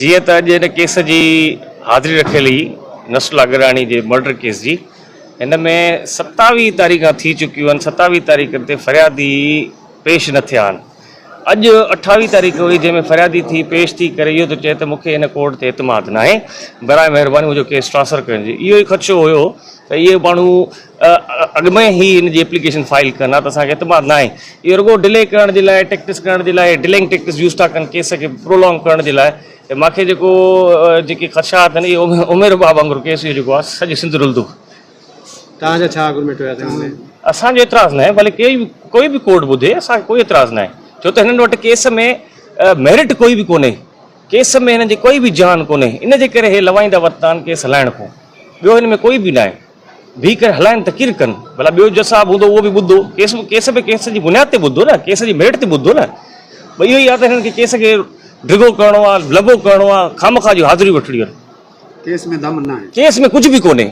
جيئن ته اڄ هن ڪيس جي حاضري رکيل هئي نصرالله گڏاڻي جي مرڊر ڪيس جي هن ۾ 27 تاريخ ٿي چڪيون آهن 27 تاريخ تي فريادي پيش نه ٿيا آهن اڄ 28 تاريخ هئي جنهن ۾ فريادي ٿي پيش ٿي ڪري اهو ٿو چئي ته مون کي هن ڪورٽ تي اعتماد ناهي براء مهرباني منهنجو ڪيس ٽرانسفر ڪرڻ جي اهو ئي خدشو هيو ته اهي ماڻهو اڳ ۾ ئي ان جي ايپليڪيشن فائل ڪن ها ته اسان کي اعتماد ناهي. اهو رڳو ڊلي ڪرڻ جي لاء ٽيڪٽس ڪرڻ جي لاء ڊلينگ ٽيڪٽس يوز ٿا ڪن ڪيس کي پرولونگ ڪرڻ جي لاء ته مان کي جيڪو جيڪي خدشات آهن اهي عمر باب وانگر ڪيس اهو جيڪو آهي سڄي سنڌ رلندو. توهان جا ڇا آرگومينٽ هيا سائين ان ۾؟ اسان جو اعتراض ناهي ڀلي ڪوئي ڪوئي به ڪورٽ ٻڌي اسان کي ڪوئي اعتراض ناهي ڇو ته هنن وٽ ڪيس ۾ ميرٽ ڪوئي به ڪونهي ڪيس ۾ هنن جي ڪوئي به جان ڪونهي ان جي ڪري هي لوائيندا وتندا آهن ڪيس هلائڻ کان ٻيو هن ۾ ڪوئي به ناهي. بيهي ڪري هلائن ته ڪير ڪن ڀلا ٻيو جج صاحب هوندو اهو به ٻڌو ڪيس ڪيس به ڪيس جي بنياد تي ٻڌو نه ڪيس جي ميرٽ تي ٻڌو نه ٻئي اهو ئي آهي ته هنن کي ڪيس کي ڊگهو ڪرڻو آهي لنبو ڪرڻو آهي خامخواه جون حاضريون وٺڻيون آهن ڪيس ۾ دم ناهي ڪيس ۾ ڪجهه به ڪونهي.